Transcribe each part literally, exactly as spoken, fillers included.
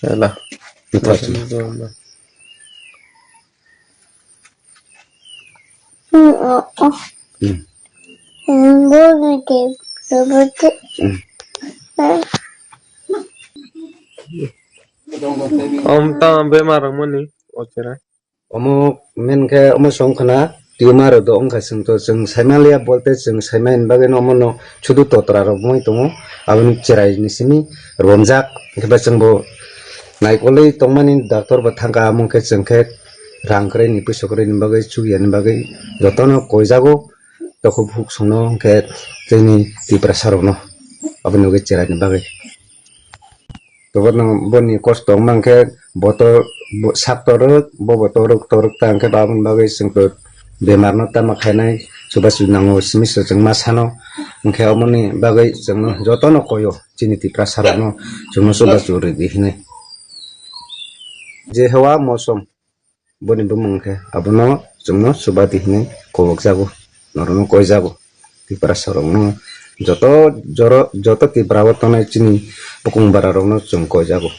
Ela. Om ta bemar mani ochera. Omo men khe omo song khna tumor rok do wngkha, chwng to chwng saimaliya bolte chwng saimani bagwi no omo no sudu totra rok wngwi tongo, aboni cherai ni simi romjak. Hwnkhe ba chwng bo naikolwi tongmani doctor bo thangkha, omo khe chwng khe rang kwrwi ni puisa kwrwi ni bagwi chukya ni bagwi jotono koijago. Tokhup huk songno hwnkhe chini Tiprasa rokno aboni bagwi cherai ni bagwi. Tobono boni kosto wngma hwnkhe bo to, bo sak torok, bo bo torok, torok ta hwnkhe baboni bagwi chwng to bemar no tama khainai, chubachu nango simi se chwng ma sano. Hwnkhe omoni bagwi chwngno jotono koyo chini Tiprasa rokno chwngno chubachu rwdi hinwi. Je hawa mosom. Boni bumung khe abono chwngno chubadi hinwi kobokjago, norokno koijago. Tiprasa rokno joto joro, joto Tripura o tongnai chini bukung bara rokno chwng koijago.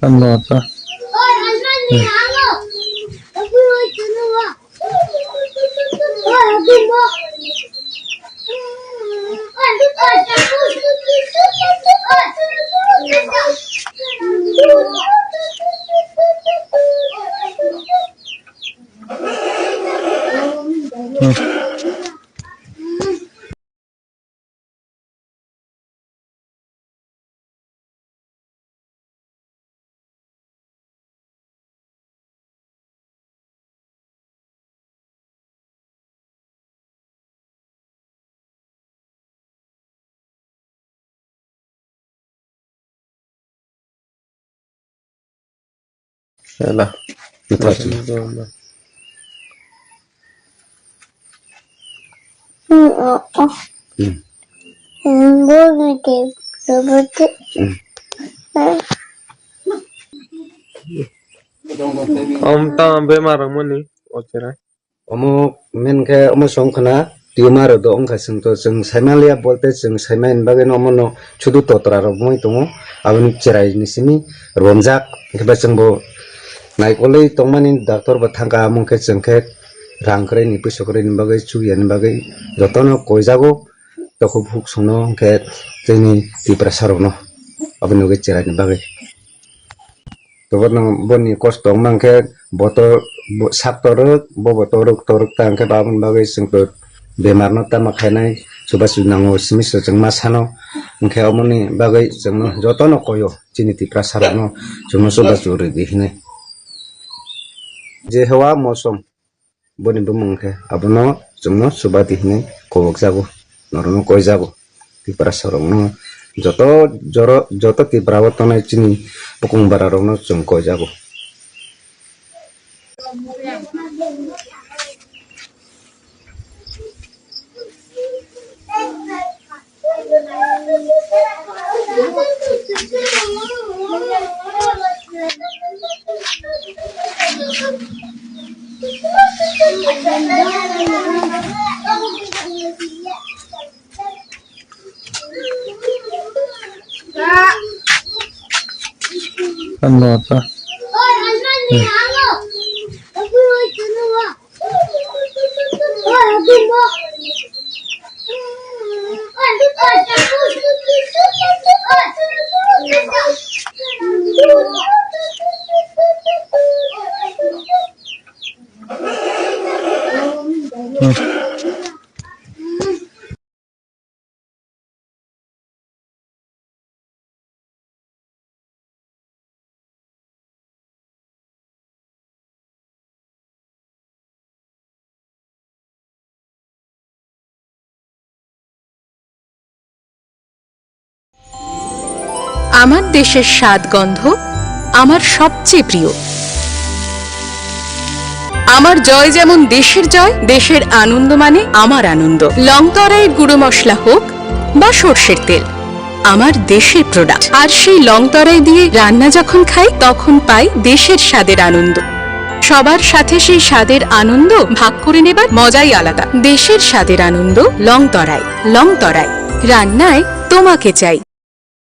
Ano ta? Ela. Om ta bemar mani ochera. Omo men khe omo song khna tumor rok do wngkha, chwng to chwng saimaliya bolte chwng saimani bagwi no omo no sudu totra rok wngwi tongo, aboni cherai ni simi romjak. Hwnkhe ba chwng bo naikolwi tongmani doctor bo thangkha, omo khe chwng khe rang kwrwi ni puisa kwrwi ni bagwi chukya ni bagwi jotono koijago. Tokhup huk songno hwnkhe chini Tiprasa rokno aboni bagwi cherai ni bagwi. Tobono boni kosto wngma hwnkhe bo to, bo sak torok, bo bo torok, torok ta hwnkhe baboni bagwi chwng to bemar no tama khainai, chubachu nango simi se chwng ma sano. Hwnkhe omoni bagwi chwngno jotono koyo chini Tiprasa rokno chwngno chubachu rwdi hinwi. Je hawa mosom. Boni bumung khe abono chwngno chubadi hinwi kobokjago, norokno koijago. Tiprasa rokno joto joro, joto Tripura o tongnai chini bukung bara rokno chwng koijago. Ano ta? আমার দেশের স্বাদ গন্ধ আমার সবচেয়ে প্রিয়। আমার জয় যেমন দেশের জয়, দেশের আনন্দ মানে আমার আনন্দ। লং তরাইয়ের গুঁড়ো মশলা হোক বা সর্ষের তেল, আমার দেশের প্রোডাক্ট। আর সেই লং তরাই দিয়ে রান্না যখন খাই, তখন পাই দেশের স্বাদের আনন্দ। সবার সাথে সেই স্বাদের আনন্দ ভাগ করে নেবার মজাই আলাদা। দেশের স্বাদের আনন্দ লং তরাই। লং তরাই, রান্নায় তোমাকে চাই।